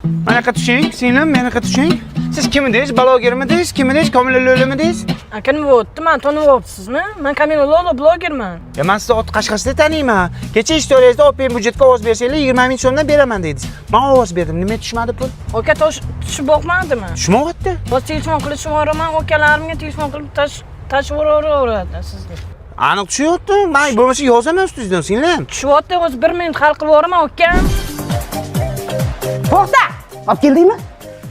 Manaqa tushing, singlim, manaqa tushing. Siz kim edingiz? Blogermidingiz? Kim edingiz? Komila Lo'limidingiz? Aka, nima bo'lyapti? Mani tanibyapsizmi? Man Kamila Lolo, blogerman. Ya man sizni ot qashqasida taniyman. Kecha istoriyangizda Open budjetga ovoz bersanglar 20 ming so'mdan beraman dedingiz. Man ovoz berdim. Nima tushmadi pul? Aka, tosh tushib boqmadimi? Tushmayapti. Hozir telefon qilib yuboraman, akalarimga telefon qilib tash tashlaveradi sizni. Aniq tushyapti. Man bo'lmasa yozaman ustingizdan, singlim. Tushyapti, hozir 1 minut hal qilib yuboraman, akam. To'xta! Olib keldingmi?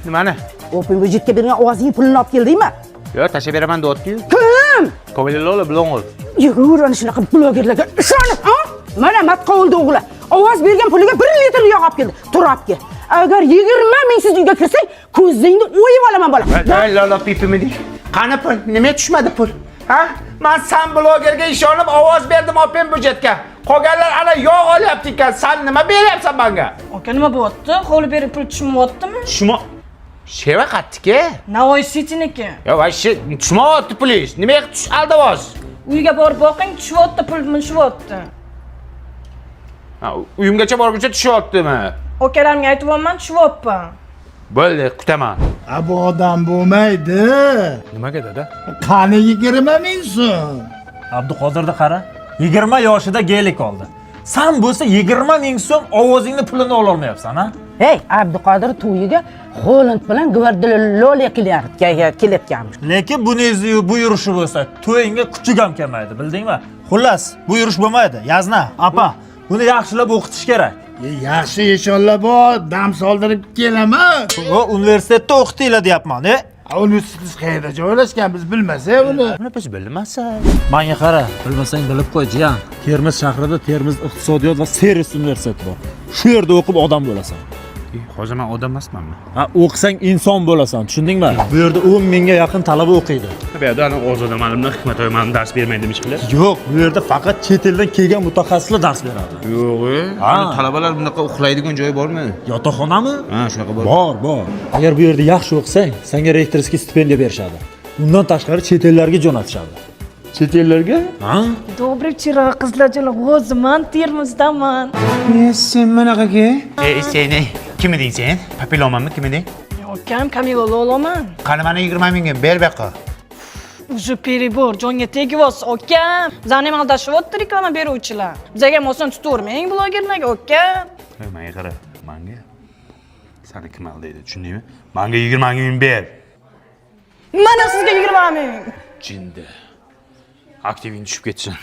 Nimani? Open budjetga bergan ovozing pulini olib keldingmi? Yo'q, tashlab beraman deyapti-yu. Kim? Komila Lola bloger. Yur, ana shunaqa blogerlarga ishonib, ha? Mana Matqovulda o'g'li ovoz bergan puliga 1 litr yog' olib keldi. Tur, olib kel. Agar 20 mingsiz uyga kirsang, ko'zingni o'yib olaman, bola. Voy, Lola pipimi. Qani pul? Nima tushmadi pul? Ha? Man san blogerga ishonib ovoz berdim Open budjetga. Qolganlar ana yog' olyapti ekan. San nima beryapsan menga? Aka, nima bo'lyapti? Hovli berib pul tushmayaptimi? Tushma. Sheva qattiki? Navoiy City'niki. Ya вообще tushmayapti pulingiz. Nimaga tush aldavoz? Uyga borib boqing, tushyapti, pul tushyapti. Ha, uyimgacha borguncha tushyaptimi? Akalarimga aytyapman, tushyapman. Bo'ldi, kutaman. A, bu odam bo'lmaydi. Nimaga, dada? Qani 20 000 so'm? Abduqodirni qara, 20 yoshida Gelik oldi. San bo'lsa 20 ming so'm ovozingni pulini ololmayapsan, ha? Hey, Abduqodir to'yiga Holand bilan Gvardiola kelayotganmish. Lekin buni bu yurishi bo'lsa, to'yingga kuchuk ham kelmaydi, bildingmi? Xullas, bu yurish bo'lmaydi. Yazna, apa, buni yaxshilab o'qitish kerak. E, yaxshi eshonlar bor, dam soldirib kelaman. O, universitetda o'qitinglar deyapman, e? A, universitet qayerda joylashgan, biz bilmasak uni. Buni biz bilmasak. Manga qara, bilmasang bilib qo'y, jiyan. Termiz shahrida Termiz iqtisodiyot va servis universiteti bor. Shu yerda o'qib odam bo'lasan. Hozir man odam emasmanmi? Ha, o'qisang inson bo'lasan, tushundingmi? Bu yerda 10 mingga yaqin talaba o'qiydi. Bu yerda ana Ozoda ma'lumlar, Hikmat ma'lum dars bermaydi hech qilib. Yo'q, bu yerda faqat chet eldan kelgan mutaxassislar dars beradi. Yo'q, e. Ha. Talabalar bunaqa uxlaydigan joyi bormi? Yotoqxonami? Ha, shunaqa bor. Bor, bor. Agar bu yerda yaxshi o'qisang, senga ректорский stipendiya berishadi. Undan tashqari chet ellarga jo'natishadi. Chet ellarga? Ha? Добрый вечер, qizlarjon. Hozir man Termizdaman. Sen bunaqaki? Ey, seni kim eding sen? Papillomami, kim eding? Akam, Kamila Loloman. Qani mani 20 mingga ber bu yoqqa. Уже перебор, jonga tegyapsiz, akam. Bizani ham aldashyapti reklama beruvchilar. Bizga ham oson tutavermang blogerlarga, akam. Ey, menga qara, manga sani kim aldaydi, tushundingmi? Manga 20 ming ber. Mana sizga 20 ming. Jinni. Aktiving tushib ketsin.